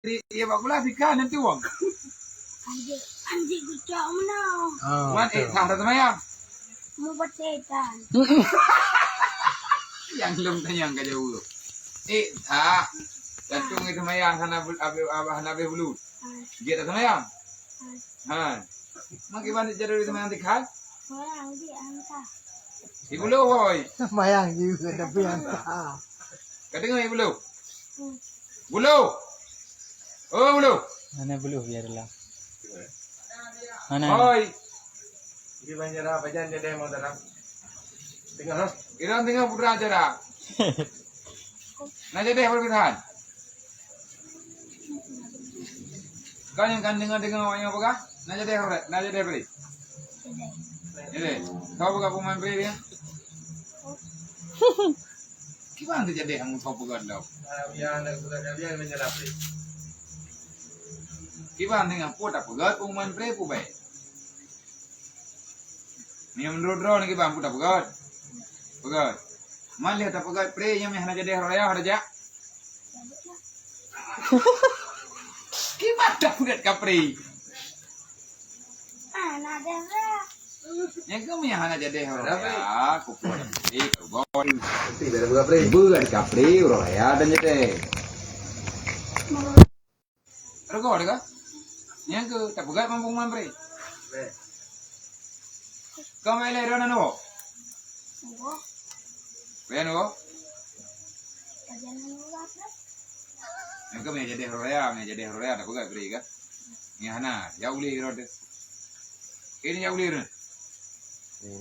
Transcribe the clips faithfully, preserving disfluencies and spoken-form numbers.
Di, ya, bak kulah pika nanti wong. Anjing, anjing kucok mana? Ah, wan, eh, betul. Sah dah semayang. Mau buat setan. Yang belum tanya ka jawab. Eh, tak. Datuk ngai semayang hana bul-, abis, abis, hana abis bulu. Ah. Dia tak semayang. Ah. Ha. Mak kiban jadi semayang tikai? Semayang di angka. Di bulu, hoi. Semayang juga tapi angka. Ka dengar di bulu? Hmm. Bulu. Oh, bulu. Mana bulu biarlah. Mana? Hoi. Di banjara pajan jadi mau dalam. Tengah, ha? Irang tengah putra acara. Na jadi apa pilihan? Kau yang kan dengar-dengar awak yang apa kah? Na jadi apa? Na jadi apa? Jadi, kau buka pemain beri dia? Gimana tu jadi yang kau pegang tau? Ah, biar nak sudah kalian menyerah beri. Gimana dengan pun tak pegang pemain beri pun baik. Ni menurut droe ni gimana pun tak pegang. Pegang. Mana tak pegang beri yang hana jadi raya ada jak. Kiban dah peugét ka pré. Nyang keuh meunyo hana jadi raya, kupeugah pré, kupeugah. Berarti dah peugah pré. Beuet ka pré, uroe raya dan jadi. Rego deh ka? Nyang keuh tapeugét mampu man pré. Ka mai lé droeneuh nyoe. Payah nyoe. Nyang keuh meunyo jadi raya, meunyo jadi raya tapeugét pré ka? Nyan hana, ya ulih droe teuh. Ini ya ulih droe. Eh.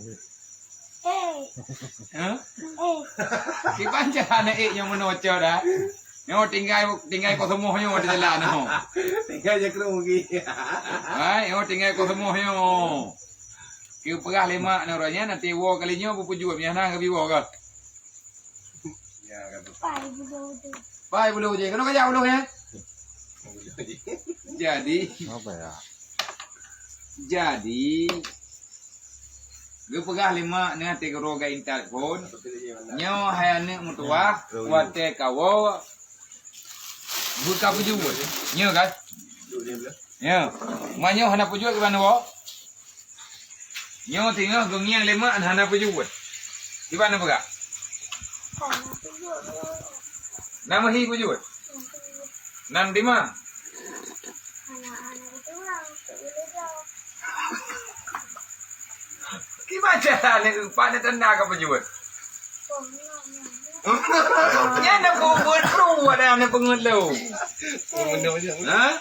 Hah? Eh. Kiban cara aneuk ék nyang meunoe cok dah. Nyoe tinggai, tinggai koh seumuh nyoe di jalan nyoe. Tinggai je kru gi. Hai, nyoe tinggai koh seumuh nyoe. Keu peugah lé mak nyoe uroe nyan nanti woe kali nyoe beupeujeuet nyan hana geubi woe kah? Ya, kata. Pai bulu tu. Pai bulu je. Kena kajak bulu ya? Jadi. Apa ya? Jadi, geupeugah lé mak nyan teuka roh geuintat phon. Nyoe hai aneuk meutuwah, watèe kawoe buka peujeuet. Nyoe kan? Nyoe. Meunyoe hana peujeuet kiban woe? Nyoe teungoh geungieng lé mak hana peujeuet. Kiban na peugah? Na meuhi peujeuet? Nan dima? Kiban cara aneuk pat na tanda ka peujeuet? Nyan na peue buet kru ada aneuk peungeulo. Ha?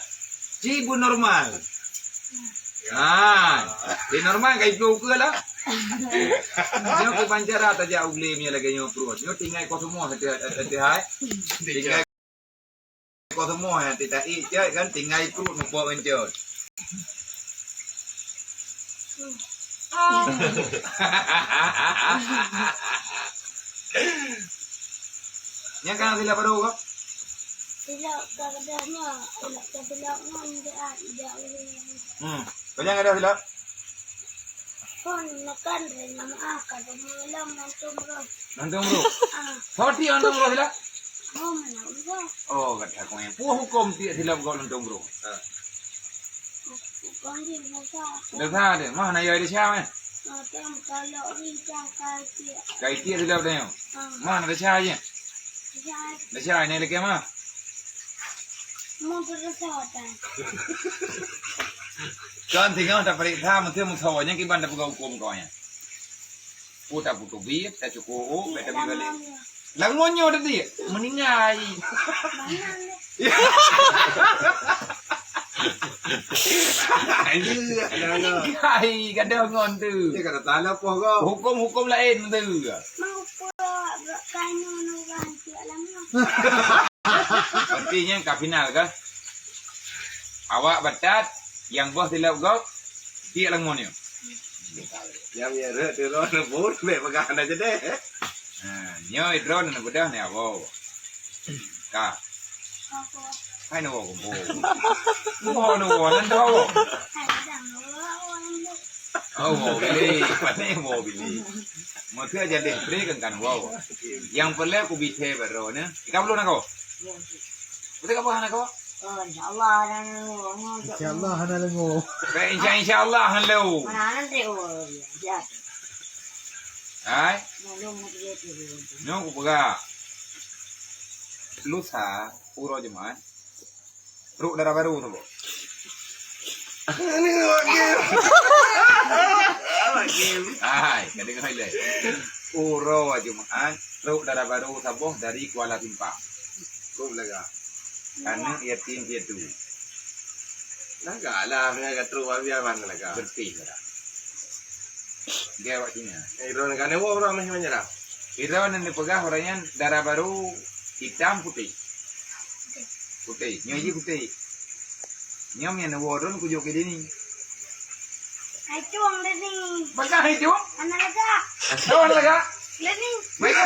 Ci bu normal. Ha, di normal ka ipeue ukeue lah. Nyoe kiban cara tajak u glé meunyo lagèe nyoe pruet. Nyoe tinggai koh seumuh hati-hati hai. Tinggai koh seumuh hati-hati kan tinggai pruet mupok ngencot. Nyan kana silap baru kah? Silap ka keudeh nyoe, silap ka silap ngon dia, dia ulih. Hmm. Pajan ka silap? Kon makan dah nama ah, ka semua lam nantung roh. Nantung roh? Ah. Sawa tiek nantung roh silap? Oh, mana udah? Oh, kata aku yang. Puh hukum tiek silap kau nantung roh. Ha. Bukan di masa. Dah ada. Mah na yai dah siap eh? Macam kalau rijang kai tiek. Kai tiek silap dah nyoe. Ah. Mah na dah siap je. Dah siap. Dah siap ni lagi mah. Mau berusaha dah. Kan tinggal tak periksa mesti meusawa nyan kiban dah peugah hukum kau nyan. Oh, tak butuh bib, tak cukup, oh, tak balik. Lam nyoe tadi, meninggai. Meninggai, kadang ngon tu. Dia kata tanda poh kau. Hukum-hukum lain tu. Mau pula kanu nurang tiap lam nyoe. Berarti nyan ka final kah? Awak batat, nyang boh silap gob, tiek lam nyoe. Nyang ya rot tu lo nebun, bek peugah anda jadi. Ha, nyoe droeneuh beudôh ni awoe. Ka. Hai nyoe kumpul. Nyoe nyoe nan tu awoe. Oh, wow, bili. Pané wow, bili. Maka jadi free kan kan wow. Yang perlu aku bite baru ni. Kita belum nak kau. Kita apa nak kau? Oh, insya Allah hana lengo. Insya Allah hana lengo. Baik, insya, insya Allah hana lengo. Mana nanti, oh, ya. Hai? Belum nanti dia tu. Nyoe kupeugah. Lusa, uroe Jumat. Trok dara barô saboh. Ini lagi. Lagi. Hai, ka deungoe lé. Uroe Jumat, trok dara barô saboh dari Kuala Simpang. Trok Belaga. Aneuk yatim piatu. Nah, kalah dengan ka trok, biar mana lah, Kak. Bersih lah. Dia awak Cina. Eh, droeneuh ka neuwoe ureueng meuh meunyoe lah. Droeneuh neupeugah ureueng nyan dara barô itam putéh. Putéh. Nyoe jih putéh. Nyoe nyang neuwoe droeneuh kujok keu dini. Hai cuang dini. Peugah hai cuang? Anak lega. Cuang lega. Dini. Baik.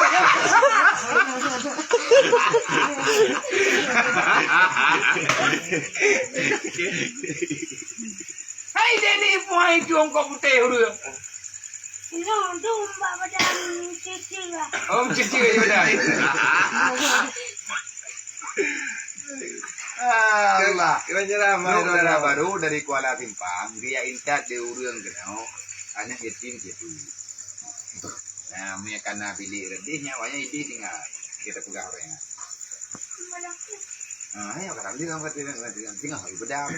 Hai dini, puhai cuang kok putéh ureueng. Nyoe dum bak badan cuci lah. Oh, cuci je badan. Allah. Kira-kira Trok dara barô dari Kuala Simpang, dia intat di ureueng keunoe, aneuk yatim situ. Nah, meunyo kana bilék reudeh nyan, awaknyan ideh tinggai. Kita peugah ureueng nyan. Nah, ayo kata dia, kata dia, kata dia, tinggal lagi bedam.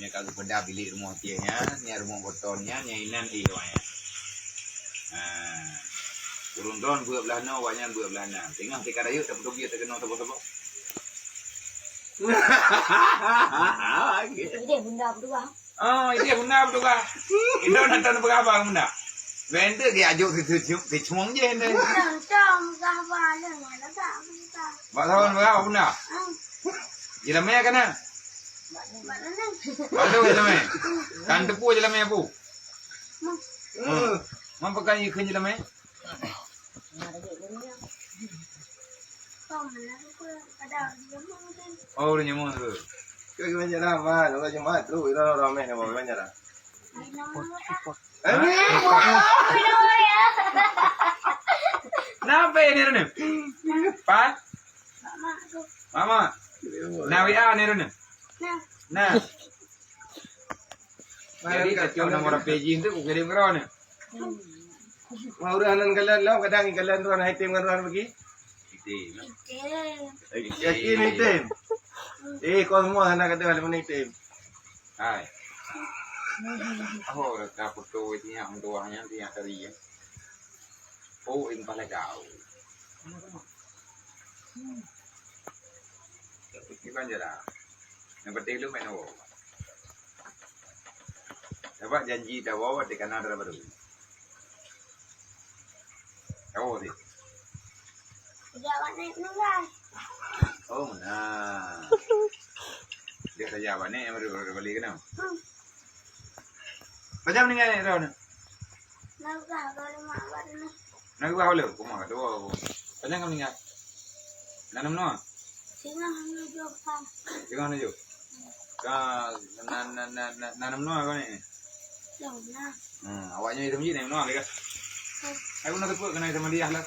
Nyan ka geupeugah bilék rumoh tieng nyan, nyan rumoh beuton nyan, nyan inan éh awaknyan. Ha. Ureueng droeneuh beuet blah noe, awaknyan beuet blah na. Teungoh tika rayeuk tapeutubiet takeunoe saboh-saboh. Ideh bunda berdua. Oh, ideh bunda berdua. Indon nonton peugah apa bunda? Benda dia ajuk si, si, si, si cuang je ente. Nonton peugah apa, nonton peugah apa bunda? Bak sawan peugah apa bunda? Hmm. Jelamé ka na? Baru jelamé. Kan teupeu jelamé apu. Hmm. Mampu kan ikheun jelamé? Oh, udah nyamuk tu. Kau gimana cara, Man? Udah Jumat tu, itu ramai nama gimana cara? Ini apa? Kenapa ini, Rene? Pak? Mama. Nah, W A ni, Rene. Nah. Nah. Jadi, kacau nomor P J tu, kukirim ke Rene. Mau udah nan kalian lah, kadang kalian Rene item ngan Rene bagi. Item. Item. Yakin item? Eh, kau semua sana kata mana item. Hai. Oh, reka foto itu yang tuanya, itu yang tadi ya. Oh, ini pahala kau. Ini kan jalan. Yang penting lu main oh. Dapat janji dah bawa di kanan dah baru. Oh, sih. Sejak awak naik meninggal. Oh, nah. Dia saja awak naik yang baru balik kena. Hmm. Macam meninggal ni, Ron? Nagah, baru mak baru ni. Nagah, boleh? Kumah, dua. Macam kau meninggal? Nanam noa? Singa hanya jawab. Singa hanya jawab. Ka, na, na, na, na, nanam noa kau ni? Yang mana? Hmm, awaknya itu mungkin yang noa lagi. Aku nak tepuk kena sama dia lah.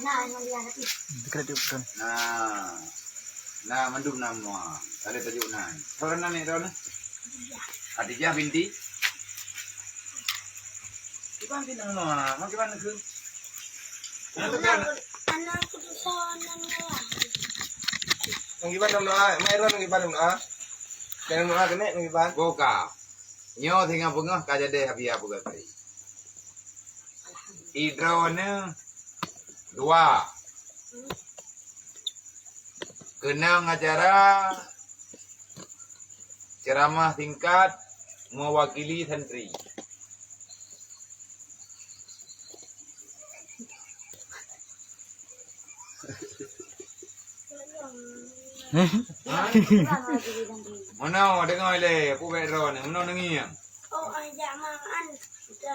Nah, yang dia lagi. Dekat dia bukan. Nah. Nah, mandum nam noa. Ada tajuk nan. Orang nan ni, orang ni? Khadijah binti. Iban binti noa. Mak iban ke? Anak, anak keputusan yang noa. Nang iban nam noa. Mak iban nang iban nam noa. Jangan noa kena nang iban. Boka. Nyoe singoh beungoh ka jadi Habibie Abu Bakari. Idroeneuh dua. Keunong acara ceuramah singkat mewakili santri. Hah? Meunoe, deungoe lé, peue bèk droeneuh, meunoe neungieng. Oh, ai jak mangan. Ta,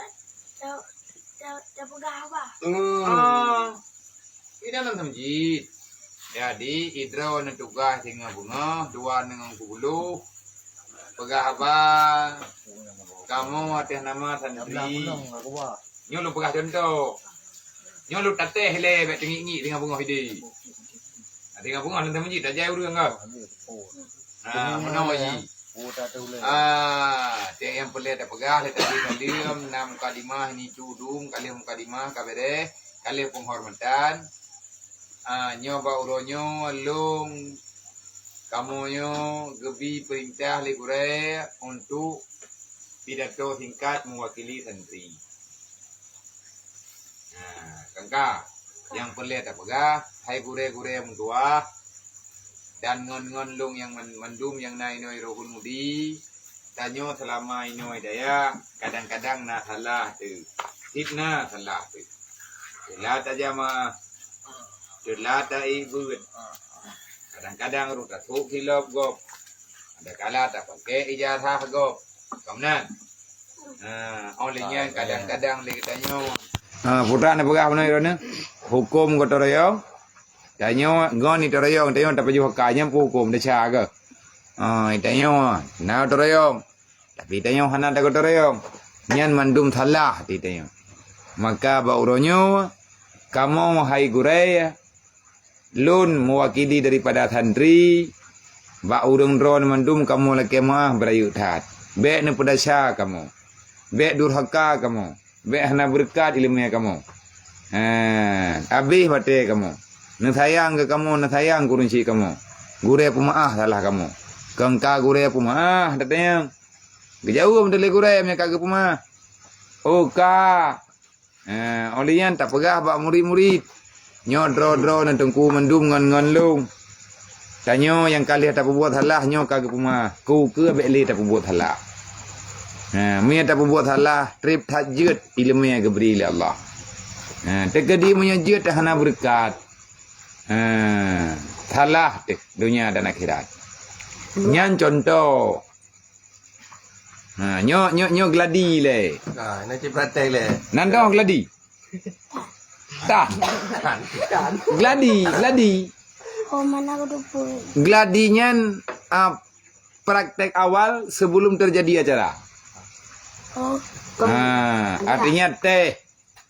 ta, ta, tapeugah haba. Hmm. Ah. Di dalam masjid. Jadi, idroeneuh tugaih singoh beungoh, dua ngon peuet ploh. Peugah haba kamoe atas nama santri. Nyoe lôn peugah contoh. Nyoe lôn tatéh lé, bèk teungiek-ngiek singoh beungoh idéh. Tinggai beungoh lam masjid, tajak ureueng ka. Ah, meunoe ji. Ah, tiep nyang peureulèe tapeugah lé tadi mandum, na mukadimah, ini cudung, ka lheueh mukadimah, ka beureh, ka lheueh penghormatan. Ah, nyoe bak uroe nyoe lôn kamoe nyoe geubi peurintah lé gurèe untuk pidato singkat mewakili santri. Nah, kangka nyang peureulèe tapeugah, hai gurèe-gurèe meutuah dan ngon-ngon lôn nyang man-, mandum nyang na inoe Rohul Mudi, tanyoe seulama inoe daya, kadang-kadang na salah teuh. Cit na salah teuh. Teulat tajamaah, teulat taék beuet. Kadang-kadang rot tasôk silop gob. Kadang-kadang tapakè ijazah gob. Ka meunan. Ha, óh lheueh nyan kadang-kadang lé geutanyoe. Ha, putra na peugah bunoe droeneuh. Huköm geutarayong. Tanyoe ngon itarayong, tanyoe tapajoh ka nyan peuhuköm desya keuh. Ha, tanyoe na tarayong. Tapi tanyoe hana tagoe tarayong. Nyan mandum salah di tanyoe. Maka bak uroe nyoe, kamoe hai gurèe, lôn mewakili daripada santri, bak ureueng droeneuh mandum kamoe lakèe meu'ah beurayeuk that. Bèk neupeudesya kamoe. Bèk durhaka kamoe. Bèk hana beureukat ileumèe kamoe. Ha, habéh watèe kamoe. Neusayang keu kamoe, neusayang keu ureueng syik kamoe. Gurèe peumeu'ah salah kamoe. Kangka gurèe peumeu'ah, tatanyong. Geujaweueb lé gurèe meunyoe ka geupeumeu'ah. Oh, ka. Eh, óh lheueh nyan tapeugah bak murit-murit, nyoe droe-droeneuh teungku mandum ngon-ngon lôn. Tanyoe nyang ka lheueh tapeubuet salah nyoe ka geupeumeu'ah. Keu-keu bèk lé tapeubuet salah. Eh, meunyoe tapeubuet salah, trép that jeuet ileumèe geubri lé Allah. Eh, teukeudi meunyoe jeuet hana beureukat. Eh, salah teuh donya dan akhirat. Nyan contoh. Ha, nyoe, nyoe, nyoe gladi lé. Ha, na cit praktek lé. Nan dong gladi. Tah. Gladi, gladi. Oh, mana aku lupa. Gladi nyan, ah, praktek awal sebelum terjadi acara. Oh. Ha, artinya teh.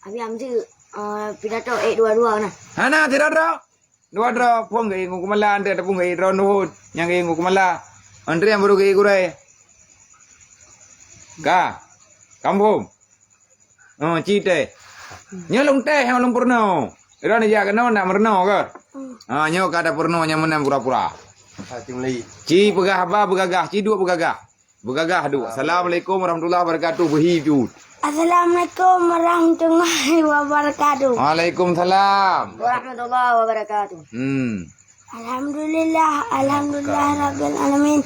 Abi amji, eh, pidato eh dua-dua nah. Hana, tidak ada. Dua droe phôn geuék ngon keumala, antre teuh phôn geuék droe nuhut, nyang geuék ngon keumala. Antre nyang baru geuék gurèe. Ka. Kamoe phôn. Oh, ci teh. Nyoe lôn teh nyang lôn peurunoe. Droeneuh jak keunoe nak meurunoe keuh? Ha, nyoe ka tapeurunoe nyang meunan pura-pura. Ci peugah haba beugagah, ci duek beugagah. Beugagah duek. Assalamualaikum warahmatullahi wabarakatuh. Beuhi jut. Assalamualaikum warahmatullahi wabarakatuh. Waalaikumsalam. Warahmatullahi wabarakatuh. Hmm. Alhamdulillah, alhamdulillah rabbil alamin.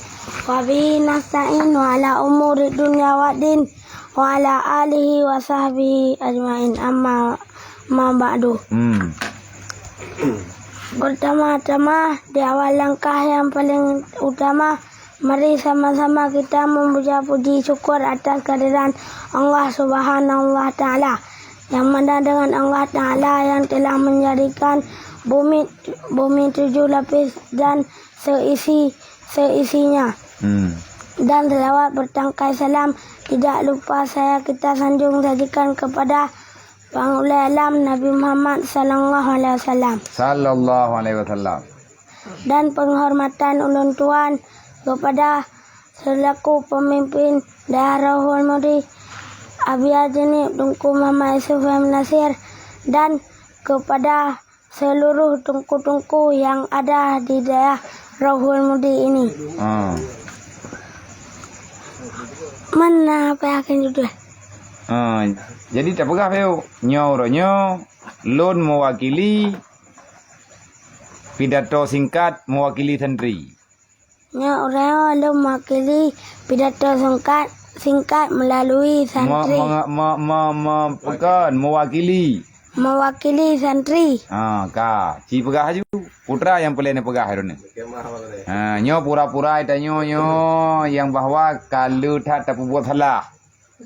Wa bihi nasta'in wa ala umuri dunya waddin wa ala alihi wa sahbihi ajmain. Amma, amma ba'du. Hmm. Pertama-tama, di awal langkah yang paling utama, mari sama-sama kita memuja puji syukur atas kehadiran Allah Subhanahu wa Ta'ala, yang mana dengan Allah Ta'ala yang telah menjadikan bumi, bumi tujuh lapis dan seisi, seisinya. Hmm. Dan selawat bertangkai salam tidak lupa saya kita sanjung sajikan kepada Pangulèe Alam Nabi Muhammad sallallahu alaihi wasallam. Sallallahu alaihi wasallam. Dan penghormatan ulôn tuan kepada selaku pemimpin daerah Rohul Mudi, Abi Haji Nib Teungku Muhammad Yusuf M Nasir, dan kepada seluruh teungku-teungku yang ada di daerah Rohul Mudi ini. Ha. Mana apa yang akan judul? Ha, jadi tapeugah beu, nyoe uroe nyoe lôn mewakili pidato singkat mewakili santri. Nyoe uroe nyoe lôn mewakili pidato singkat, singkat melalui santri. Me-, me-, me-, me-, me-, bukan, mewakili. Mewakili santri. Ha, ka. Ci peugah laju. Putra nyang peureulèe neupeugah droeneuh. Ha, nyoe pura-pura tanyoe nyoe nyang bahwa ka le that tapeubuet salah.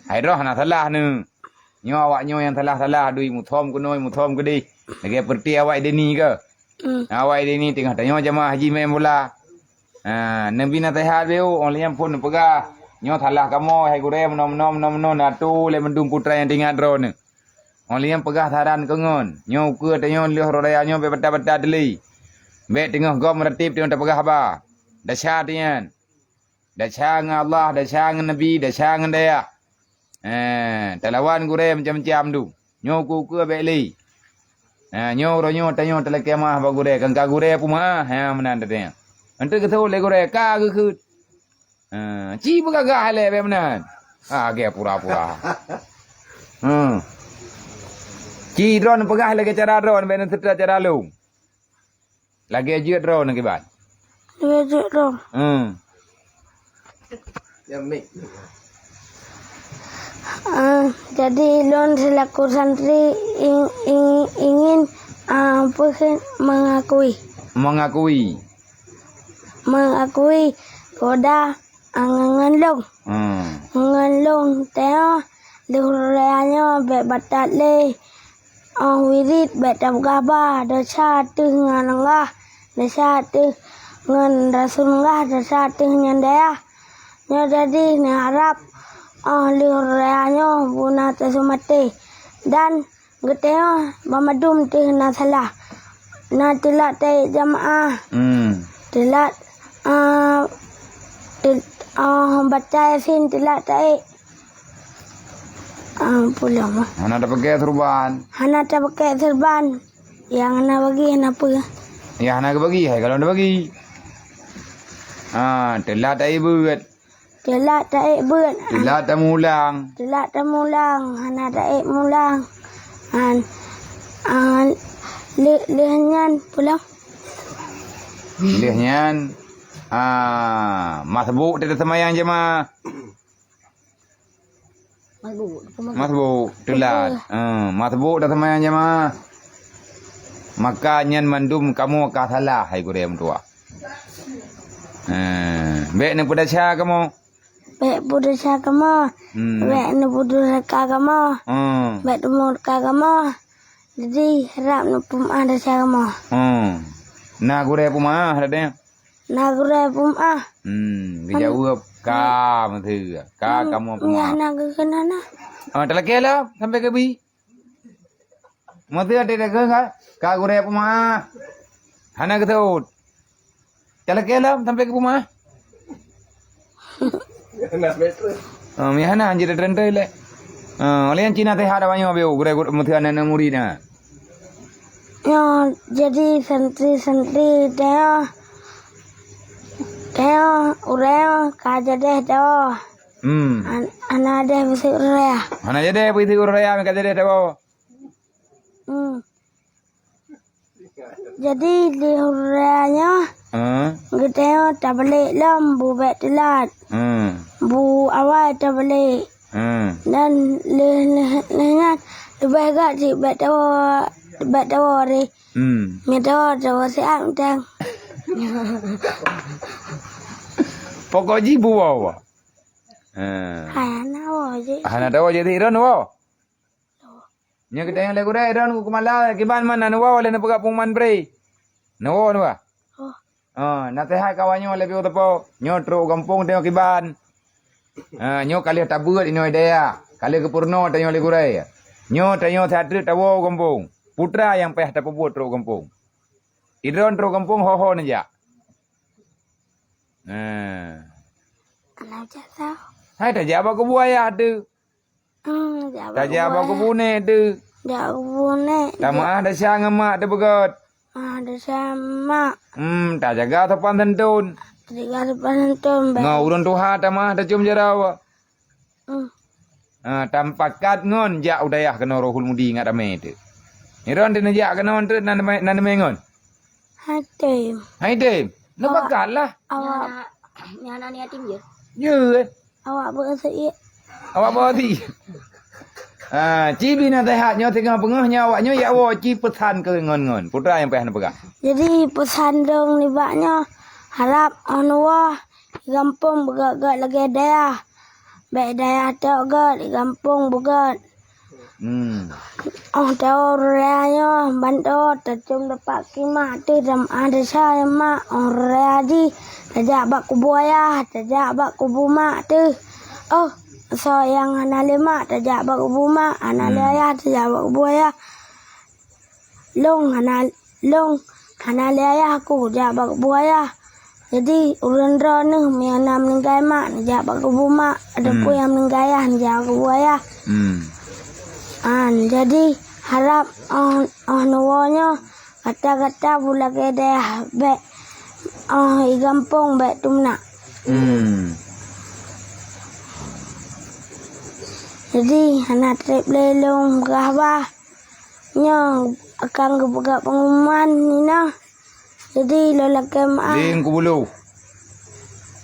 Hai droe hana salah neuh. Nyoe awak nyoe nyang salah-salah, dui muthom keunoe, muthom keudeh. Lagèe peureuti awak Deni keuh. Hmm. Awak Deni teungoh tanyoe jamaah haji main bola. Ha, neubi naseuhat beu, óh lheueh nyan phôn neupeugah, nyoe salah kamoe, hai gurèe, meunoe, meunoe, meunoe, meunoe, na tu lé mandum putra nyang teuingat droeneuh. Óh lheueh nyan peugah saran keu ngon, nyoe ukeue tanyoe lheueh uroe raya nyoe bèk batat-batat lé. Bèk teungoh gob meuratéb teungoh tapeugah haba. Desya teuh nyan. Desya ngon Allah, desya ngon Nabi, desya ngon dayah. Eh, talawan gurèe macam-macam tu. Nyoe ukeue-ukeue bèk lé. Ha, nyoe uroe nyoe tanyoe talakèe meu'ah bak gurèe, kan ka gurèe peumeu'ah, ha, meunan teuh. Enteuk geuseuôt lé gurèe, ka geukheun. Ha, ci beugagah lé bèk meunan. Ha, lagèe pura-pura. Hmm. Ci droeneuh peugah lagèe cara droeneuh, bèk neuseutôt cara lôn. Lagèe jeuet droeneuh kiban. Lagèe jeuet droe. Hmm. Ah, jadi lôn selaku santri ing-, ing-, ingin, ah, peue kheun, mengakui. Mengakui. Mengakui kepada, ah, ngon lôn. Hmm. Ngon lôn teuh, lheueh raya nyoe bèk batat lé. Óh wirit bèk tapeugah haba, desya teuh ngon Allah, desya teuh ngon Rasul Allah, desya teuh ngon dayah. Nyoe jadi neuharab óh lheueh raya nyoe beu na taseumaté dan geutanyoe banmandum teuh na salah. Na teulat taék jamaah. Hmm. Teulat, ah, teu-, ah, baca Yasin teulat taék. Ah, pulang lah. Hana tapakai serban. Hana tapakai serban. Nyang hana bagi hana peue. Nyang hana geubagi, hai kalon tabagi. Ah, teulat taék beuet. Teulat taék beuet. Teulat tamulang. Teulat tamulang, hana taék mulang. Han, ah, lheueh, lheueh nyan pulang. Lheueh nyan, ah, masbuk teuh taseumayang jamaah. Masbuk, apa masbuk? Masbuk, teulat. Eh, masbuk taseumayang jamaah. Maka nyan mandum kamoe ka salah, hai gurèe meutuah. Eh, bèk neupeudesya kamoe. Bèk peudesya kamoe. Hmm. Bèk neupeudurhaka kamoe. Hmm. Bèk teumurka kamoe. Jadi, harab neupeumeu'ah desya kamoe. Hmm. Na gurèe peumeu'ah, Raden? Na gurèe peumeu'ah. Hmm, geujaweueb ka, meuseu. Ka kamoe peumeu'ah. Miyah na geukheun hana. Ah, talakèe lom, sampai keubi. Meuseu até takheun ka, ka gurèe peumeu'ah. Hana geuseuôt. Talakèe lom sampai keu peumeu'ah. Oh, miyah hana, hanjeuet teuntèe lé. Ah, oleh nyan ci naseuhat awak nyoe beu, gurèe, gurèe, meuseu aneuk-aneuk murit na. Nyoe jadi santri-santri teuh, teuh ureueng ka jadeh teuh. Hmm. An-, hana deh beuseuk raya. Hana jadeh beuseuk raya, ka jadeh teuh. Hmm. Jadi, di ureueng nyoe, hmm, geutanyoe tabalek lom, bu bèk teulat. Hmm. Bu awai tabalek. Hmm. Dan lheueh, lheueh, lheueh nyan, leubeh gèt cit bèk tawoe, bèk tawoe deh. Hmm. Meudoe tawoe siat mantong. Pokok jih bu woe. Hmm. Hai, hana woe jih. Hana tawoe jih, Ron woe. Nyoe geutanyoe lé gurèe, droeneuh keu mala, kiban man na neuwoe lé neupeugah pengumuman bré. Neuwoe neuba. Oh. Ah, naseuhat keu awak nyoe leubeh teupeu. Nyoe trok u gampông tanyoe kiban. Ah, nyoe ka lheueh tabeuet inoe dayah. Ka lheueh geupeurunoe tanyoe lé gurèe. Nyoe tanyoe that treuk tawoe u gampông. Peue teuma nyang payah tapeubuet trok u gampông. Idroen trok u gampông ho-ho neujak. Nah. Alah, jak tau. Hai tajak bak kubu ayah teuh. Hmm, jak bak kubu ayah. Tajak bak kubu nèk teuh. Jak kubu nèk. Tameu'ah desya ngon mak teuh beugöt. Ah, desya mak. Hmm, tajaga sopan santun. Tajaga sopan santun, baik. Ngon ureueng tuha tameu'ah tacôm jaroe. Hmm. Ah, tamupakat ngon jak u dayah keunoe Rohul Mudi ngat ramè teuh. Nyoe droen teuh neujak keunoe teuh nan, nan teumé ngon? Hai tem. Hai tem. Awak, neupakat lah. Awak. Nyan aneuk, nyan aneuk yatim je. Ye, eh. Awak beuet seuek. Awak beuet seuek. Ah, ci bi naseuhat nyoe singoh beungoh nyoe awak nyoe jak woe ci peusan keu ngon-ngon. Peue teuma nyang payah neupeugah. Jadi peusan lôn nibak nyoe harab 'oh neuwoe gampông beugöt-göt lagèe dayah. Bèk dayah tok göt, gampông beugöt. Hmm. 'Oh tawoe raya nyoe, ban tawoe tacôm tapak kimak teuh tameu'ah desya mak. 'Oh raya jih tajak bak kubu ayah, tajak bak kubu mak teuh. 'Oh soe nyang hana lé mak, tajak bak kubu mak, hana lé ayah, tajak bak kubu ayah. Lôn hana, lôn hana lé ayah ku jak bak kubu ayah. Jadi, ulôn droeneuh meunyoe na meuninggai mak, neujak bak kubu mak, ataupun nyang meuninggai ayah, neujak bak kubu ayah. Hmm. An, jadi, harab, oh, oh, neuwoe nyoe, gata-gata bulakée dayah bék, oh, i gampông bék tumeunak. Hmm. Jadi, hana treb lé lôn peugah bah. Nyoe akan geupeugah pengumuman nina. Jadi, lôn lakée meu'ah. Lé Teungku Buloh.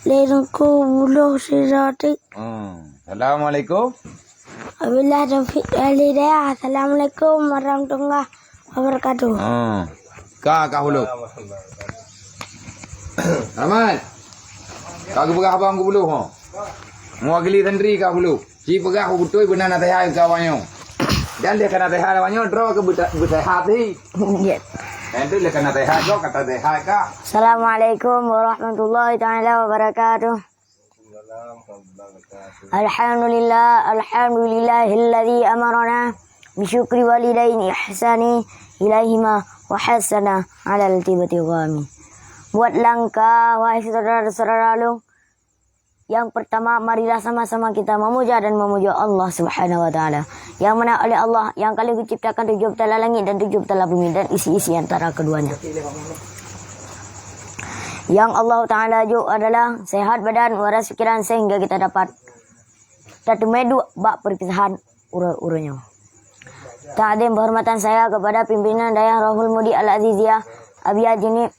Lé Teungku Buloh sidroe teuk. Hmm. Assalamualaikum. Wabillahi taufiq wal hidayah. Assalamualaikum warahmatullahi wabarakatuh. Hmm. Ka, ka hulôh. Aman. Ka geupeugah abang Teungku Buloh, ho. Mewakili santri ka hulôh. Ci peugah beutôi beuna naseuhat keu awak nyoe. Dan lé ka naseuhat awak nyoe, droe keu beuta-, beuseuhat hi. Nggak. Dan tu lé ka naseuhat, droe ka taseuhat ka. Assalamualaikum warahmatullahi taala wabarakatuh. Alhamdulillah, alhamdulillahilladzi amarana bisyukri walidaini ihsani ilaihima wa hasana alal tibati ghami. Buat langkah, wahai saudara-saudara lôn, yang pertama, marilah sama-sama kita memuja dan memuja Allah Subhanahu wa Ta'ala, yang mana oleh Allah yang kali diciptakan tujuh petala langit dan tujuh petala bumi dan isi-isi antara keduanya. Yang Allah Ta'ala jok adalah sehat badan, waras pikiran, sehingga kita dapat tateumé duek bak perpisahan uroe-uroe nyoe. Takzim penghormatan saya kepada pimpinan Dayah Rohul Mudi Al-Aziziyah, Abi Haji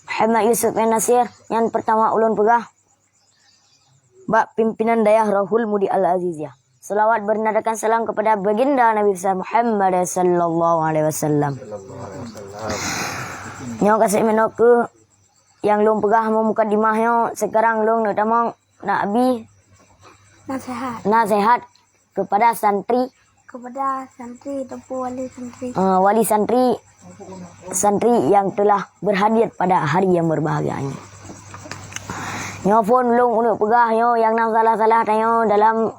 Muhammad Yusuf bin Nasir, nyang pertama ulôn peugah bak pimpinan Dayah Rohul Mudi Al-Aziziyah. Selawat bernadakan salam kepada Baginda Nabi besar Muhammad sallallahu alaihi wasallam. Nyoe ka seumeunok keuh nyang lôn peugah mukadimah nyoe, sekarang lôn neutamong na abi nasihat. Nasihat kepada santri. Kepada santri ataupun wali santri. Ah, wali santri, santri yang telah berhadir pada hari yang berbahagia ini. Nyoe phon lôn uneuk peugah nyoe nyang na salah-salah tanyoe dalam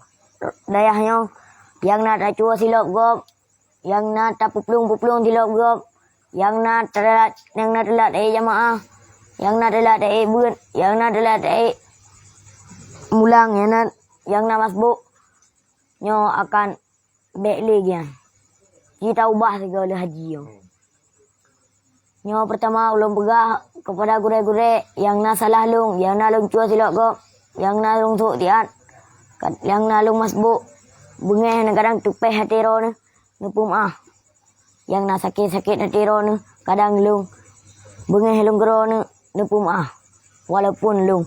dayah nyoe, nyang na tacue silop gob, nyang na tapeuplueng-peuplueng silop gob, nyang na teulat, nyang na teulat ék jamaah, nyang na teulat ék beuet, nyang na teulat ék mulang, nyang na, nyang na masbuk. Nyoe akan bék lé geuh. Jitaubah sigoe lé haji nyoe. Nyoe peurtama ulôn peugah keupada gurée-gurée nyang na salah lôn, nyang na lôn cue silop gob, nyang na lôn sôk siat, nyang na lôn masbuk, beungéh neuh kadang teupéh até droeneuh, neupeumeu'ah. Nyang na sakét-sakét até droeneuh, kadang lôn beungéh lôn keudroe neuh, neupeumeu'ah, walaupun lôn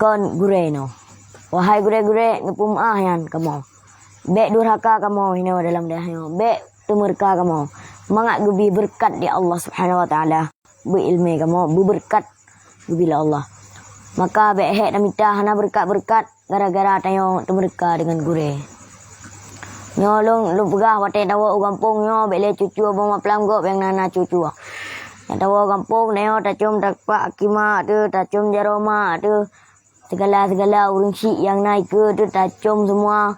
kon gurée nyoe. Wahai gurée-gurée, neupeumeu'ah nyan kamoe. Bék durhaka kamoe inoe dalam dayah nyoe, bék teumeureuka kamoe. Mangat geubri beureukat lé Allah Subhanahu wa Taala, beuiéleumé kamoe, beubeureukat geubri lé Allah. Maka bék hék tamita hana beureukat-beureukat gara-gara tanyoe teumeureuka deungon gurée. Nyoe lôn, lôn peugah watée tawoe u gampông nyoe bék lé cucue boh maplam gob nyang na, na cucue. Nyang tawoe u gampông tanyoe tacôm tapak aki mak teuh, tacôm jaroe mak teuh, sigala-sigala ureuëng syiek nyang na ikeue teuh tacôm seumua.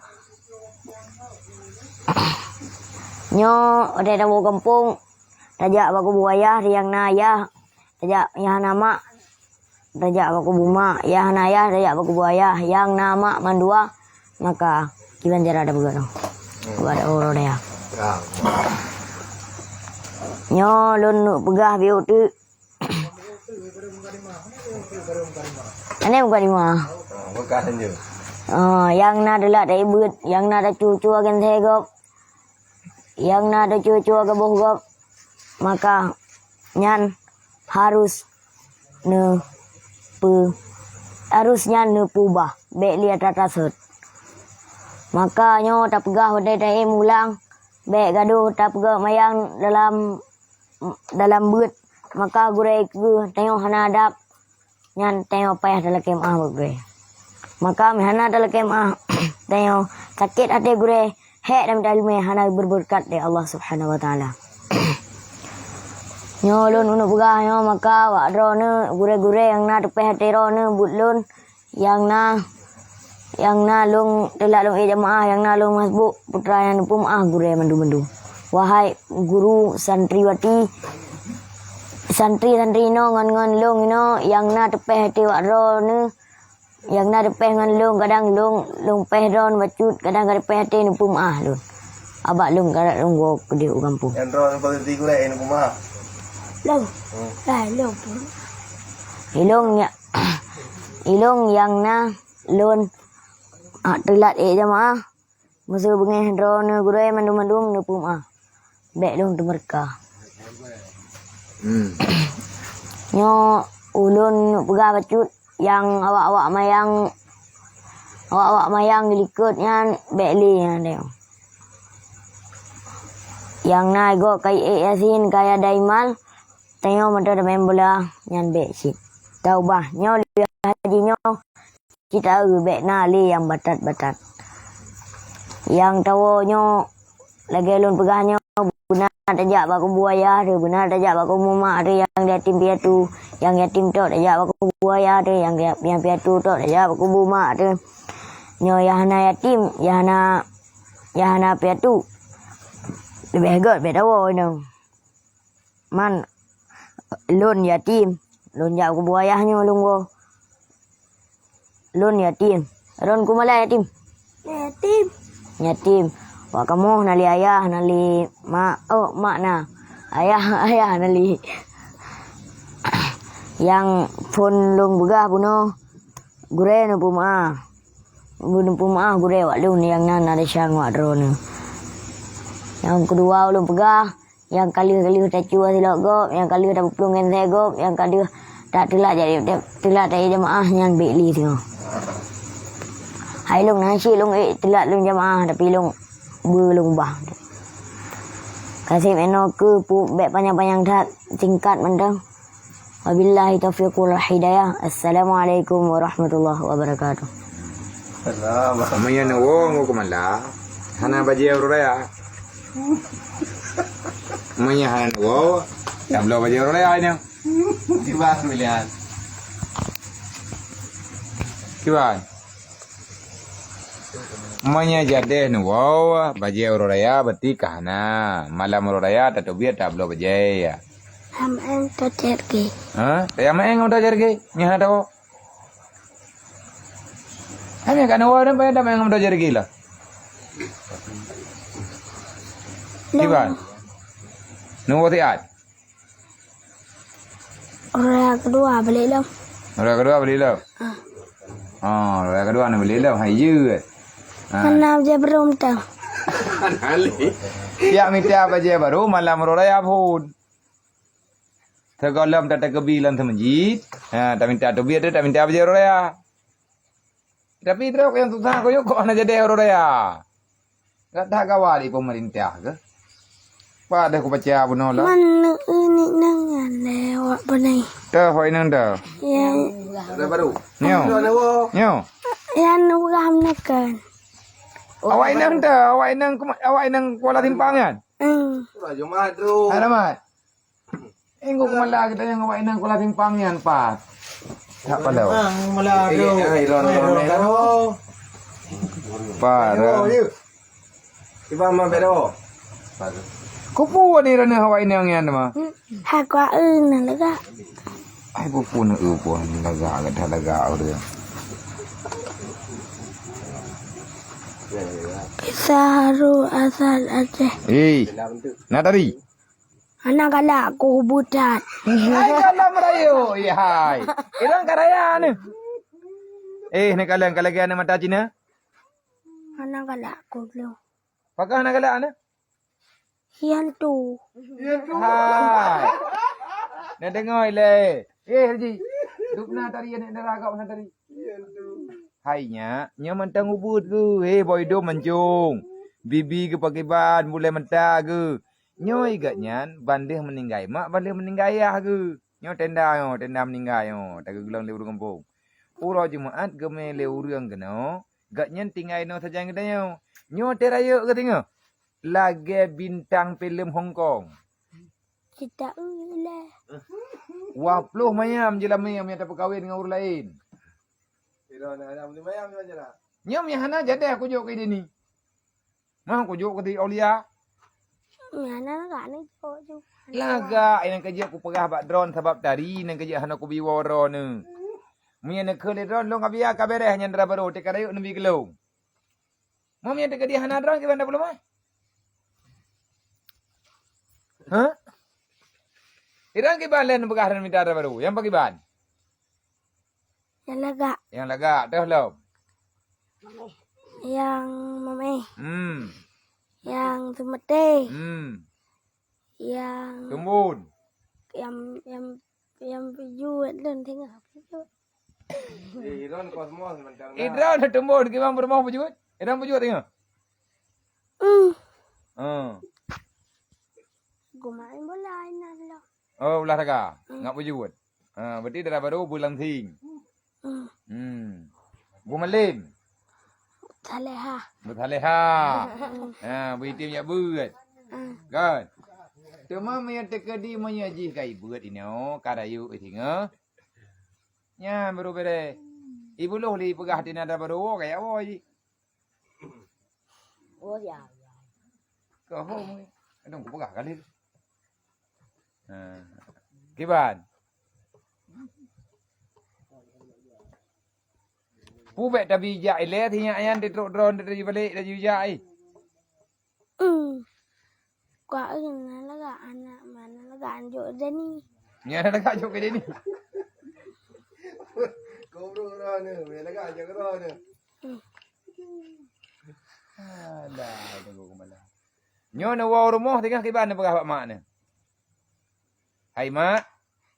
Nyoe watée tawoe u gampông tajak bak kubu ayah nyang na ayah, tajak nyang hana mak, tajak bak kubu mak, nyang hana ayah tajak bak kubu ayah, nyang na mak mandua, maka kiban cara tapeugah nyoe. Bak uroe nyoe. Nyoe lôn neuk peugah bak uteuk. Aneuëk mukadimah. Oh, nyang na teulat ék beuet, nyang na tacue-cue geuntée gob, nyang na tacue-cue geuboh gob, maka nyan harôh neupeu-, harôh nyan neupeubah, bék lé atra-atra sot. Maka nyoe tapeugah watée taék mulang, bék gadôh tapeugah mayang dalam, dalam beuet, maka gurée keu tanyoe hana adab, nyan tanyoe payah talakée meu'ah bak gurée. Maka meuhana talakée meu'ah, tanyoe sakét até gurée, hék dan meutaleume hana beubeureukat lé Allah Subhanahu wa Taala. Nyoe lôn uneuk peugah nyoe, maka bak droeneuh gurée-gurée nyang na teupéh até droeneuh buet lôn, nyang na, nyang na lôn teulat lôn ék jamaah, nyang na lôn masbuk, putra nyang neupeumeu'ah gurée mandum-mandum. Wahai guru santriwati, santri-santri inoe ngon, ngon lôn inoe nyang na teupéh até wak droeneuh, nyang na teupéh ngon lôn, kadang lôn, lôn péh droeneuh bacut, kadang ka teupéh até neupeumeu'ah lôn. Abak lôn ka rot lôn woe keudeh u gampông. Nyang droeneuh peureulée gurée neupeumeu'ah. Lôn. Hmm. Hai, lôn pun. Ilôn nya, ilôn nyang na lôn, ah, teulat ék jamaah. Meuseu beungéh droeneuh gurée mandum-mandum neupeumeu'ah. Bék lôn teumeureuka. Hmm. Nyoe ulôn peugah bacut nyang awak-awak mayang, awak-awak mayang geulikot nyan bék lé nyan teuh. Nyang na igob kayée Yasin, kaya daimal, tanyoe mantong tameu'en bola nyan bék cit. Taubah nyoe lheueh haji nyoe. Cit taeu bék na lé nyang batat-batat. Nyang tawoe nyoe, lagée lôn peugah nyoe, beuna tajak bak kubu ayah teuh, beuna tajak bak kubu mak teuh, nyang yatim piatu, nyang yatim tok tajak bak kubu ayah teuh, nyang, nyang piatu tok tajak bak kubu mak teuh. Nyoe nyang hana yatim, nyang hana, nyang hana piatu, leubeh göt bék tawoe nyoe. Man lôn yatim, lôn jak kubu ayah nyoe lôn woe. Lôn yatim. Lôn kumala yatim? Yatim. Yatim. Wak kamoe na lé ayah, na lé mak, oh, mak na. Ayah, ayah na lé. Nyang phon lôn peugah bunoe, gurée neupeumeu'ah. Neupeumeu'ah gurée wak lôn nyang na, na desya ngon wak droeneuh. Nyang keudua ulôn peugah, nyang ka lheueh-lheueh tacue silop gob, nyang ka lheueh tapeuplueng genséh gob, nyang ka lheueh tateulat jadi, teulat tajak jamaah nyan bék lé singoh. Hai lôn hana syiek lôn ék teulat lôn jamaah, tapi lôn beu lôn ubah. Kaseb inoe keuh pu-, bék panyang-panyang that, singkat mantong. Wabillahi taufiq wal hidayah. Assalamualaikum warahmatullahi wabarakatuh. Salam. Meunyoe neuwoe ngon kumala, hana bajée uroe raya. Meunyoe hana neuwoe, tabloe bajée uroe raya nyoe. Kiban pilihan. Kiban. Meunyoe jadeh neuwoe, bajée uroe raya berarti ka hana. Malam uroe raya tateubiet tabloe bajée. Hamaén toh jergi. Ha? Tayamaén ngon toh jergi? Nyoe hana tawoe. Hana ka neuwoe dan payah tamaén ngon toh jergi lah. Kiban. Neuwoe siat. Uroe keudua balik lom. Uroe keudua balik lom? Ah. Oh, uroe keudua na balik lom. Hai, jeuet. Ah. Hana bajée barô teuh. Hana lé. Siap mita bajée barô malam uroe raya phon. Sigohlom tatakeubi lam teumeujid. Ha, taminta teubiet tu, taminta bajée uroe raya. Tapi trok nyang susah kuyuk kok hana jadeh uroe raya. Gata gawa di pemerintah ke? Padahai kubaca bunoe lah. Mana ini nang nyan lewat benih? Dah, hoi nang dah. Ya. Ada baru. Nyo. Ada baru. Nyo. Yang urang menekan. Awak inang dah, awak inang kuma-, awak inang Kuala Simpang kan? Hmm. Sudah Jumat tu. Alamat. Engko kumala kita nyang awak inang Kuala Simpang nyan pat. Tak pala. Ah, kumala tu. Eh, eh, Iron, Iron, Iron, Iron. Pat. Iron, ya. Tiba ma bedo. Kupu ni rana awak inang nyan ma. Hakwa eun lega. Ai kupu na eu pun lega, lega, lega orang. Kisah haru asal Aceh. Hei, nak tari? Hana galak ku butat. Hai dalam rayo, ya hai. Irang ka raya ni. Eh, ni kalian ka lagi anak mata Cina? Hana galak ku dulu. Pakah hana galak ni? Hian tu. Hai. Nak dengar le. Eh, Haji. Duk na tari anak dara kau na tari. Hai nyak, nyoe mantong ubit geuh. Eh, boh idong mancung. Bibi geuh pakiban, bulèe mata geuh. Nyoe igat nyan ban lheueh meuninggai mak, ban lheueh meuninggai ayah geuh. Nyoe tenda nyoe, tenda meuninggai nyoe, tageuglong lé ureueng gampông. Uroe Jumat geumè lé ureueng keunoe, gobnyan tinggai inoe sajan geutanyoe. Nyoe teu rayeuk geutanyoe. Lagèe bintang filem Hong Kong. Cita ulah. Wah ploh mayam jeulamè nyang tapeukawen ngon ureueng laén. Nyoe meuhana jadèh kujok keu dini. Mah kujok keu aulia. Nyan na lagak ni jok ju. Lagak nyang keu jeuet kupeugah bak droeneuh sabab tadi nyang keu jeuet hana kubi woe droeneuh. Meunyoe neukheun lé droeneuh lôn ka biya ka beureh nyan dara barô, teuka rayeuk neubi keu lôn. Meunyoe teuka di hana droeneuh kiban dara barô mah? Hah? Idang kiban lé neupeugah droeneuh mita dara barô. Nyang pakiban? Nyang lagak. Nyang lagak, toh lom. Nyang mamèh. Hmm. Nyang seumeutée. Hmm. Nyang tumbon. Nyang, nyang, nyang peujeuet lôn tengah peujeuet. Eh, Iron kosmos mantang dah. Iron tumbon, kiban peurumoh peujeuet? Iron peujeuet tengah? Hmm. Hmm. Geumain bola inan lom. Oh, olahraga. Hmm. Ngat peujeuet. Ha, berarti dara barô beulangsing. Hmm. Hmm. Beumalem. Saleha. Beusaleha. Hmm. Ha, beuitem jak beuet. Hmm. Kan? Teuma meunyoe teukeudi meunyoe jih ka ibeuet inoe, ka rayeuk singoh. Nyan barô beureh. Ibuloh lé peugah tina dara barô woe, ka jak woe jih. Oh, ya, ya. Keu ho mui. Adong kupeugah kali. Ha. Kiban. Pubek tabi jak ilée sinyak nyan ditrok droeneuh tadi balek laju jak ai. Hmm. Kuak na lagak anak mana lagak anjuk Dani. Nyan lagak anjuk keu Dani. Kobro droeneuh, lagak anjuk droeneuh. Hmm. Alah, tunggu kemana. Nyoe neuwoe rumoh tinggai kiban neupeugah bak mak neu. Hai mak.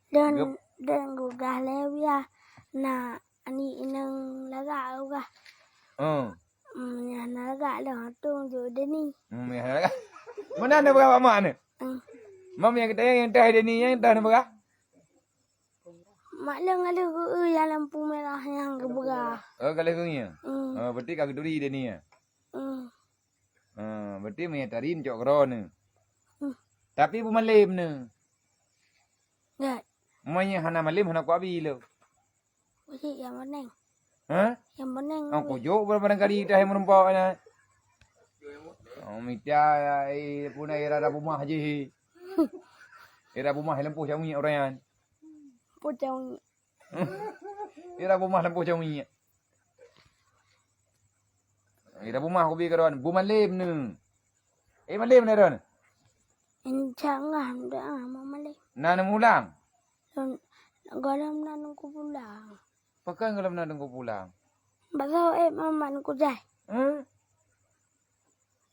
Dan, dan gugah lé biya na ani inong lagak gugah. Hmm. Hmm, nyang lagak lom tung ju Deni. Hmm, nyang lagak. Meunan neupeugah bak mak neu. Hmm. Mam nyang kita nyang tah Deni nyang tah neupeugah. Mak lôn ka lheueh geu-eu nyang lampu merah nyang geupeugah. Oh, ka lheueh geu-eu. Hmm. Oh, berarti ka geuturi Deni ya. Hmm. Ha, berarti meunyoe tari neucok keudroe neu. Hmm. Tapi beumalem neu. Gèt. Meunyoe hana malem hana kuabi lom. Kucik nyang boneng. Ha? Nyang boneng. Oh, kujok barangkali dah nyang meureumpok nyan. Oh, mita, eh, puna ira dah bumah jih. Ira bumah lampu cawi orang nyan. Lampu cawi. Ira bumah lampu cawi. Ira bumah kubi keudroe, beumalem neu. Eh, malem neu ron. Insya Allah, dah mau malem. Na neumulang. Lôn, gohlom na nungku pulang. Pakon gohlom na nungku pulang? Bak saboh ék mamat nungku jai. Hmm?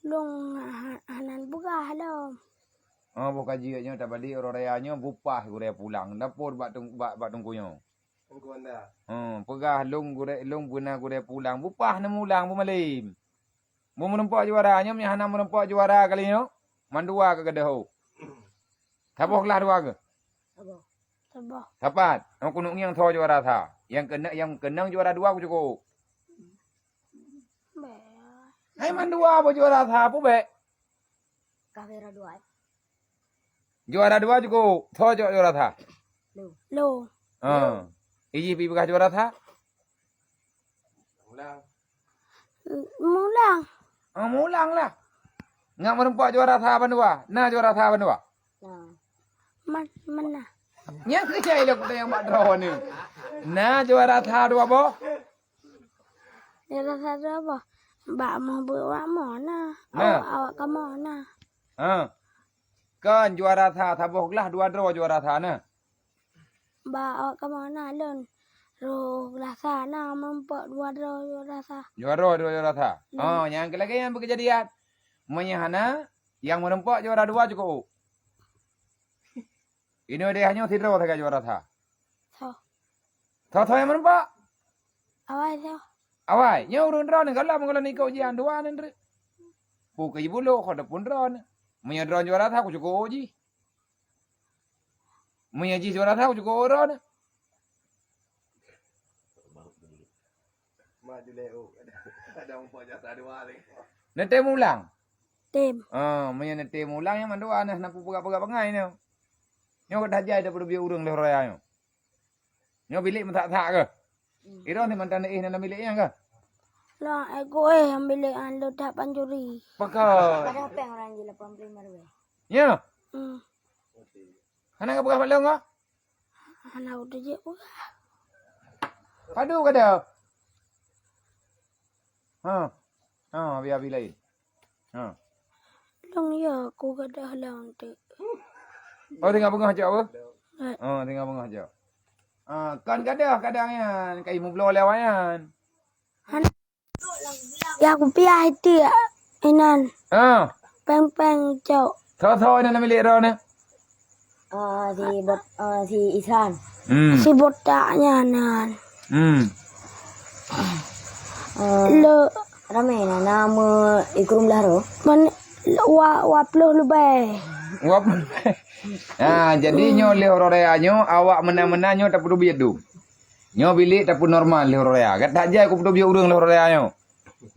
Lôn ha-, ha-, hana peugah lom. Oh, boh ka jeuet nyoe tabalek uroe raya nyoe bupah gurèe pulang. Dapur bak tung-, bak, bak teungku nyoe. Teungku Anda. Hmm, peugah lôn gurèe, lôn beuna gurèe pulang. Bupah neumulang beumalem. Meureumpok juara nyoe, meunyoe hana meureumpok juara kali nyoe, mandua ka gadôh. Saboh glah dua keuh? Saboh. Saboh. Sapat. Nyang keuneuk ngieng soe juara sa. Nyang keuneuk, nyang keunong juara dua kucukôp. Bèk. Hai mandua boh juara sa, peue bèk? Ka juara dua. Juara dua cukôp. Soe cok juara sa? Lôn. Lôn. Ha. Ijih pi peugah juara sa? Mulang. Mulang. Ah, mulang lah. Ngat meureumpok juara sa bandua. Na juara sa bandua? Na. Man, mana? Nyang keuh jai lé kuda nyang bak droeneuh. Na juara sa dua boh? Juara sa dua boh. Bak moh beuet wak moh na. Na. Awak, awak kamoe na. Ha. Kon juara sa saboh glah dua droe juara sa na. Bak awak kamoe na lôn. Roh glah sa na meureumpok dua droe juara sa. Dua droe, dua juara sa. Hmm. Oh, nyang keu lagèe nyan beukeujadian. Meunyoe hana, nyang meureumpok juara dua cukôp. Inoe deh nyoe sidroe sagai juara sa. Soe? Soe-soe nyang meureumpok? Awai soe? Awai, nyoe ureueng droeneuh galak meugalak ikôt jian dua nyan treuk. Peu keu jibulok kho dapun droeneuh. Meunyoe droeneuh juara sa kucukôp jih. Meunyoe jih juara sa kucukôp droeneuh. Mak julai, oh, ada, ada umpok jasa dua ni. Neutem ulang? Tem. Ah, meunyoe neutem ulang nyang mandua na, na peugah-peugah bangai nyoe. Nyoe ka tajai daripada bieu ureueng lheueh raya nyoe. Nyoe bilék meusak-sak keuh? Hmm. Iroh ni mantan éh na lam bilék nyan keuh? Lah, eh, ku éh lam bilék nyan lôn that pancuri. Pakon? Padahal péng orang ji lapan puluh lima ribu. Nyo. Hmm. Hana ka peugah bak lôn, ha? Hana udeb jeuet peugah. Padub ka dah. Ha. Ha, abi-abi laén. Ha. Lôn ya, ku gadoh lôn tu. Oh, tinggai beungoh cok apa? Eh. Oh, tinggai beungoh cok. Ah, kan gadoh kadang nyan, kai mubloe lé awak nyan. Hana. Ya, kupiah itu ya. Inan. Ah. Peng-peng cok. Soe-soe inan milék droeneuh? Ah, si bot, ah, si Ihsan. Hmm. Si botak nyan nan. Hmm. Ah, le ramé na, na meu ikrum lah ro. Man, wa, wa ploh leubeh. Wa ploh leubeh. Ha, jadi nyoe lheuh uroe raya nyoe, awak meunan-meunan nyoe tapeudubiet dum. Nyoe bilék tapeunormal lheuh uroe raya. Gata jak kupeuteubiet ureuëng lheuh uroe raya nyoe.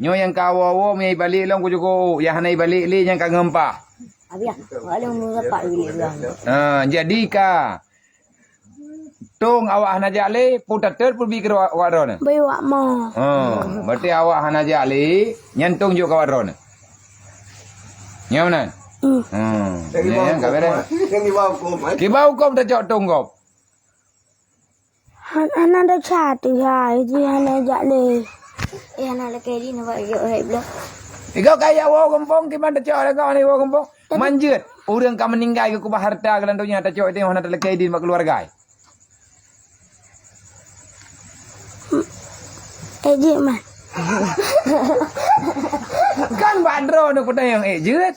Nyoe nyang ka awoe-awoe meunyo ibalék lom kujok, nyang hana ibalék lé nyang ka ngon pah. Abiah, awak lheuh meurapat bilék ureuëng. Ha, jadi ka. Tong awak hana jak lé, peue tatot peubi keu awak droeneuh. Beu awak mo. Ha, berarti awak hana jak lé, nyan tong jok keu awak droeneuh. Nyan meunan? Hmm. Hmm. Nyan ka beres. Kiban huköm, eh? Kiban huköm tacok tong gob. Han-, hana desya teuh hai, jih hana jak lé. Eh, hana lakée di na bak jok hai bloe. Igoe kaya woe gampông, kiban tacok lagak hana woe gampông. Manjeuet, ureuëng ka meuninggai geukeubah hareuta keu lam donya tacok teuh hana talakée di bak keuluwarga. Eh, jeuet man. Kan bak droeneuh peutanyong, eh, jeuet.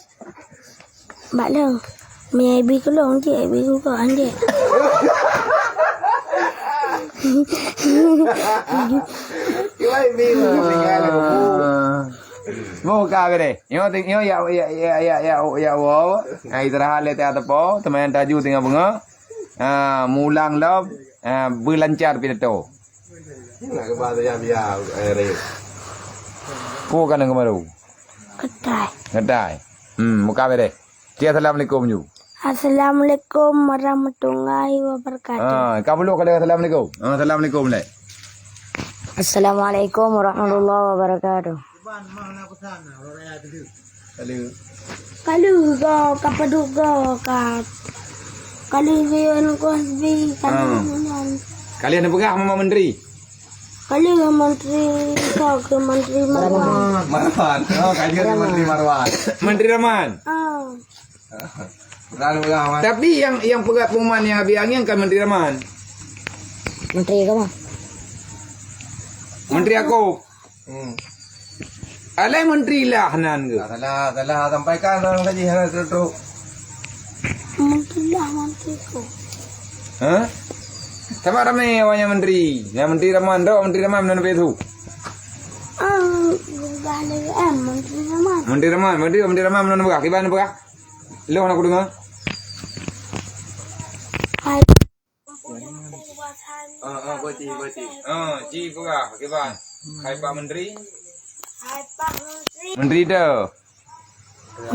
Bak lôn. Meunyo ibi keu lôn jeuet, ibi keu kah jeuet. Buka bere. Nyoe, nyoe ya, ya, ya, ya, ya, ya, wow. Nah, istirahat lé teuh teupeu, teuma nyang taju tinggai beungoh. Ha, mulang lom, ha, beulancar pidato. Nak keubah saja biar, eh, Rayek. Peue ka na keumaru? Keudai. Keudai. Hmm, buka bere. Cik, assalamualaikum ju. Assalamualaikum warahmatullahi wabarakatuh. Ha, ka beulok ka lheueh assalamualaikum. Ha, assalamualaikum le. Assalamualaikum warahmatullahi wabarakatuh. Ka lheueh. Ka lheueh go, ka padub go, ka, ka lheueh geuyue ngon kuah sbi, ka lheueh nyan. Ka lheueh neupeugah mama menteri? Ka lheueh menteri, ka keu menteri Marwan. Marwan. Oh, ka lheueh menteri Marwan. Menteri Rahman? Ah. Ka lheueh peugah, Wan. Tapi nyang, nyang peugah pengumuman nyang habéh angén kan menteri Rahman? Menteri agama. Menteri aku. Hmm. Alah menteri lah nan ke? Salah, salah sampaikan orang tadi, hana trok-trok. Menteri lah, menteri ku. Ha? Sama ramai awaknya menteri. Yang menteri Rahman tu, menteri Rahman mana betul? Ah, bukan M, menteri Rahman. Menteri Rahman, menteri, menteri Rahman mana betul? Kiban betul? Lo nak dengar? Hai. Ah, ah, berarti, berarti. Ah, ji peugah, kiban. Hai Pak Menteri. Hai Pak Menteri. Menteri tu.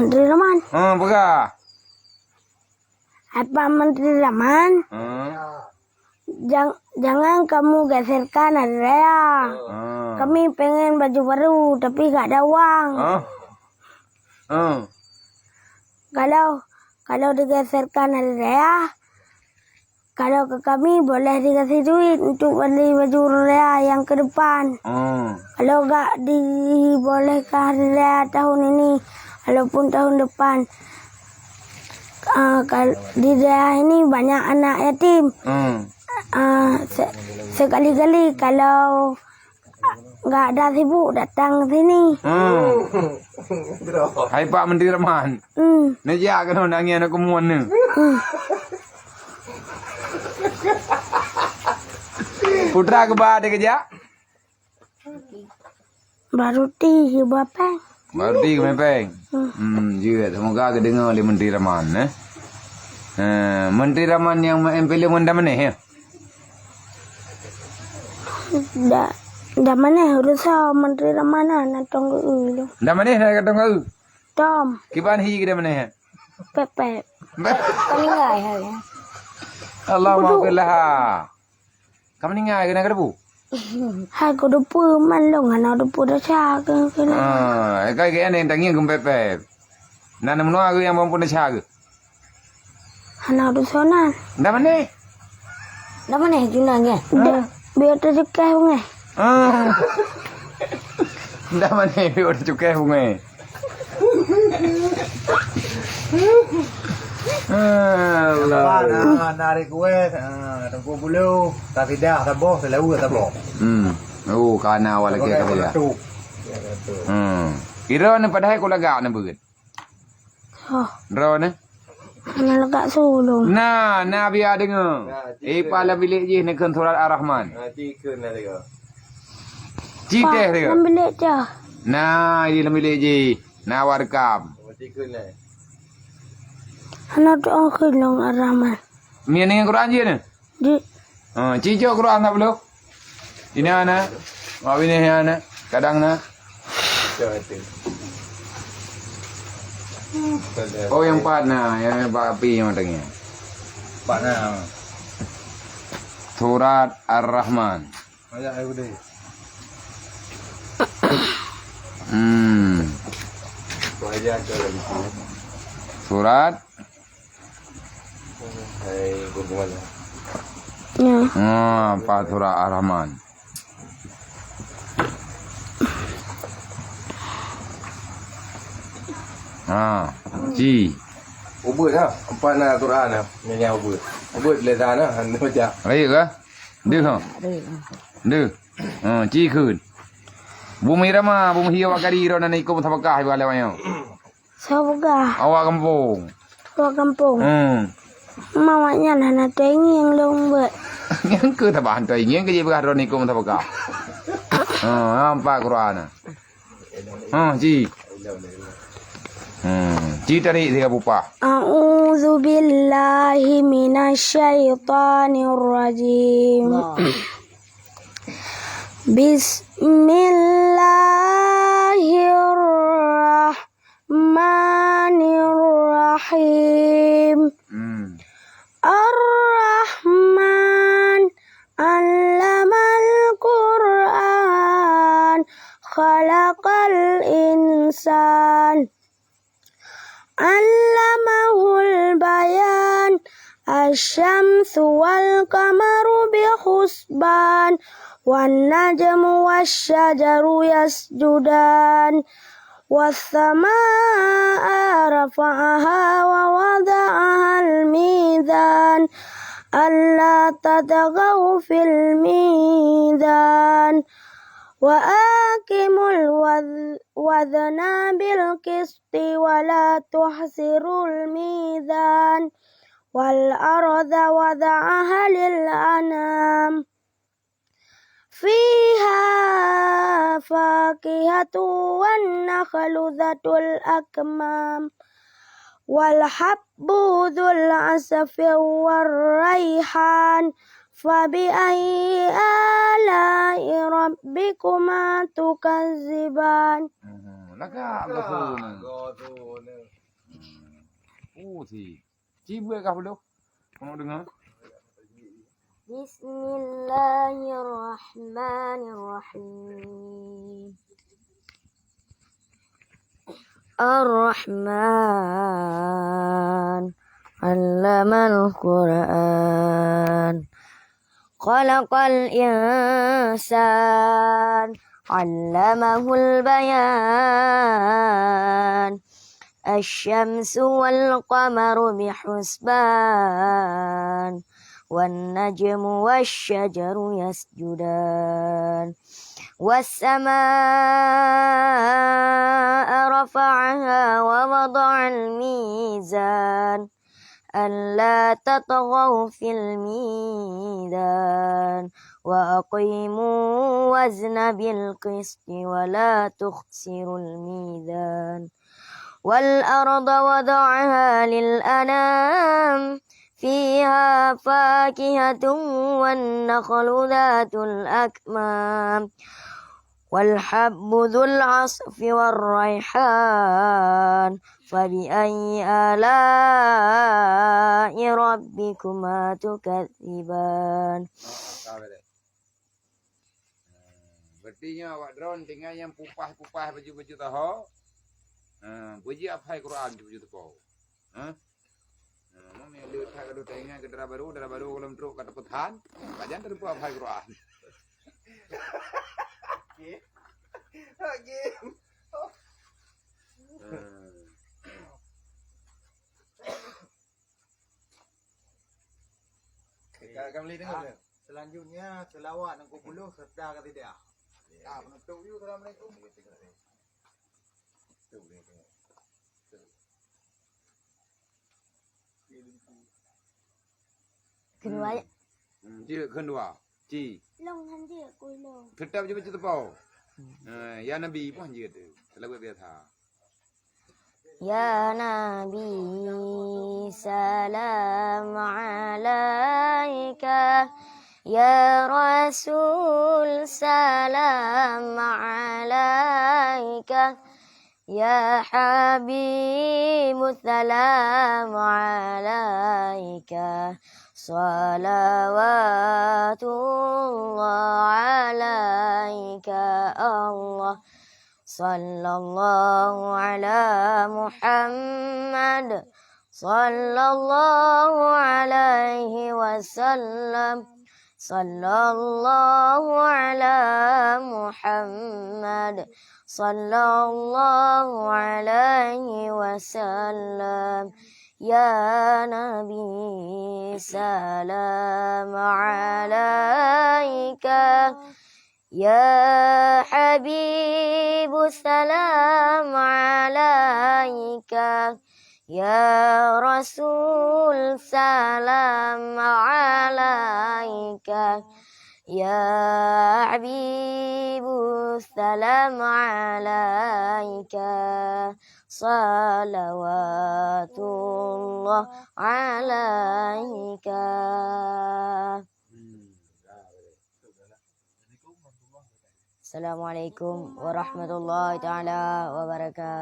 Menteri Rahman. Ah, peugah. Hai Pak Menteri Rahman. Ah. Jang-, jangan kamu geserkan hari raya. Ah. Kami pengen baju baru, tapi gak ada uang. Ah. Ah. Kalau, kalau digeserkan hari raya, kalau ke kami boleh dikasih duit untuk beli baju raya yang ke depan. Hmm. Kalau gak dibolehkan hari raya tahun ini, walaupun tahun depan, ah, kal-, di daerah ini banyak anak yatim. Hmm. Ah, se-, sekali-kali kalau nggak ada sibuk, datang ke sini. Hmm. Hai Pak Menteri Rahman. Hmm. Neujak keunoe nangis aneuk keumuan ni. Hmm. Putra keuba ada kejak? Baru ti keuba peng. Baru ti keuba peng. Hmm. Hmm, jeuet. Semoga geudeungoe lé Menteri Rahman, eh. Eh, Menteri Rahman nyang M P L ngon Dam Maneh, ya? Da-, Dam Maneh urusan Menteri Rahman na tong geu dong. Dam Maneh na tong geu. Tom. Kiban hi ke Dam Maneh? Pep-pep. Pep. Ka meninggai hai. Allahumma ghfir laha. Ka meninggai keunan ka debu? Hai ku debu man long hana debu desya ke keunan. Ah, kai ke yang tangieng geumpep-pep. Nan meunua ke yang mampu desya ke? Hana dusonan. Dah mana? Dah mana Junan ya? Dah, biar terdekat sungai. Ah. Dah mana biar terdekat sungai? Allah. Nah, nah, request, ah, Teungku Bulu, Tafidah, Taboh, Seulawa, Taboh. Hmm. Oh, kana awak lagi Tafidah. Hmm. Kira ni padahai ku lagak ni begitu. Oh. Droeneuh? Hana lagak sulong. Nah, nah biar deungoe. Nah, eh, pa lam bilék jih neukheun surat Ar-Rahman. Nah, ci kheun na deungoe. Ci teh deungoe. Lam bilék cah. Nah, di lam bilék jih. Nah, awak rekam. Oh, ci kheun na. Hana tu ong kheun lôn Ar-Rahman. Mian dengan Quran je ni? Di. Ha, ci cok Quran tak belum? Ina na. Mak bini ya na. Kadang na. Oh, yang empat na, yang empat api yang matangnya. Empat na. Surat Ar-Rahman. Ayat ayu deh. Hmm. Surat. Ya. Ha, empat surat Ar-Rahman. Ha, ci. Ubit lah. Empat na Quran lah. Nyan ubit. Ubit tulisan lah. Anda baca. Baik ke? Deuh, ha? Deuh. Ha, ci kheun. Bumi Rama, bumi hiwa kari, rona nikum sabakah iba lewat nyoe. Sabakah. Awak kampung. Awak kampung. Hmm. Mawak nyan hana teuingieng lôn beuet. Nyang keu tabah hana teuingieng keu jipeugah droe nikum sabakah. Ha, nampak Quran. Ha, ci. Hmm, ci tarik tiga pupah. A'udzu billahi minasy syaithanir rajim. Bismillahirrahmanirrahim. Hmm. Ar-Rahman, allamal Qur'an, khalaqal insan, allamahul bayan, asy-syamsu wal qamaru bi husban, wan najmu wasy syajaru yasjudan, was sama'a rafa'aha wa wada'ahal mizan, alla tatghaw fil mizan, wa aqimul waz-, wazna bil qisti wa la tuhsirul mizan, wal arda wada'aha lil anam. Fiha fakihatun wan nakhlu dzatul akmam, wal habbu dzul asfi war raihan, fabi ayyi ala'i rabbikuma tukadziban. Hmm, lagak gosu ni. Gosu ni. Hmm. Oh, si. Ci buet kah beudôh? Kamu dengar? Bismillahirrahmanirrahim. Ar-Rahman, allamal Qur'an, khalaqal insan, allamahul bayan. Asy-syamsu wal qamaru bi husban, wan najmu wasy syajaru yasjudan, was samaa'a rafa'aha wa wada'al mizan, alla tatghaw fil mizan, wa aqimu wazna bil qisti wa la tukhsirul mizan. Wal arda wada'aha lil anam, fiha fakihatun wan nakhlu dzatul akmam, wal habbu dzul asfi war raihan, fabi ayyi ala'i rabbikuma tukadziban. Berarti nyoe awak droen tinggai nyang pupah-pupah baju-baju taho. Ha, beujeuet hafai Quran baju-baju teuko. Ha? Ha, memang le Kalau teuingat keu dara barô, dara barô gohlom trok ka teupeuhan, pajan teupeu hafai Quran. Oke. Oke. Ka, ka boleh dengar. Ah, dah. Selanjutnya, selawat enam puluh serta kasidah. Ya. Ah, penutup yuk, assalamualaikum. Keudua. Hmm. Hmm, jeuet keudua. Ci. Long han jeuet ku long. Teutap jeuet baca teupeu. Hmm. Eh, ya Nabi pun jeuet tu. Selawat biasa. Ya Nabi, salam alaika. Ya Rasul, salam alaika. Ya Habib, salam alaika. Salawatullah alaika Allah. Sallallahu ala Muhammad. Sallallahu alaihi wasallam. Sallallahu ala Muhammad. Sallallahu alaihi wasallam. Ya Nabi, salam alaika. Ya Habib, salam alaika. Ya Rasul, salam alaika. Ya Habib, salam alaika. Salawatullah alaika. Assalamualaikum warahmatullahi taala wabarakatuh.